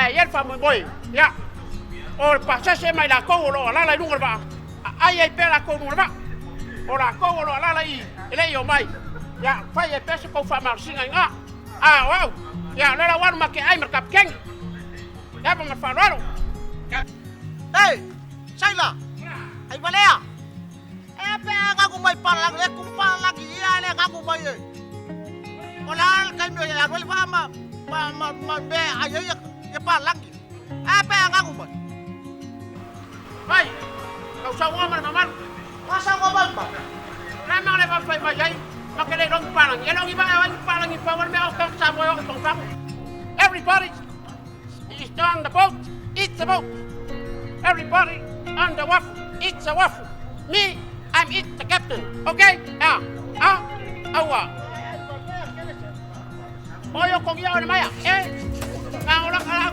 Ae i ai le faamoemoe, ia, o le pasese ma i latou o lo o alaala i luga o le vaa, aai ai pea latou i luga o le vaa. O latou o lo o alaala i i, e le i omai, ia, fai ai pea se tou faamalosiga i ina. A o au, ia, o lea la ua alu ma te ai ma le kapikeni. Le ava ma le faaaloalo. Ei, Saila, ai valea. E a pe a gagu mai palalagi, le tumu palalagi ia le gagu mai e. O le a le taimi e alu ai le vaa ma, ma, ma, ma mea e ai ai ia palalagi. E a pe a gagu mai. Vai, tau saunoa ma le mamalu. Ua saunoa mai ma. Le mea le fai mai ai, ma ke le iloa ni palalagi. E le o ni vaa e o ai ni palalagi, pau lava le mea o tagata Samoa e o i Pagopago. Everybody is on the boat, eat the boat. Everybody on the wharf, eat the wharf. Me, I'm eat the captain. Okay? Ah, ah, aua. Oi o kongia o le maia. E, nga o la kala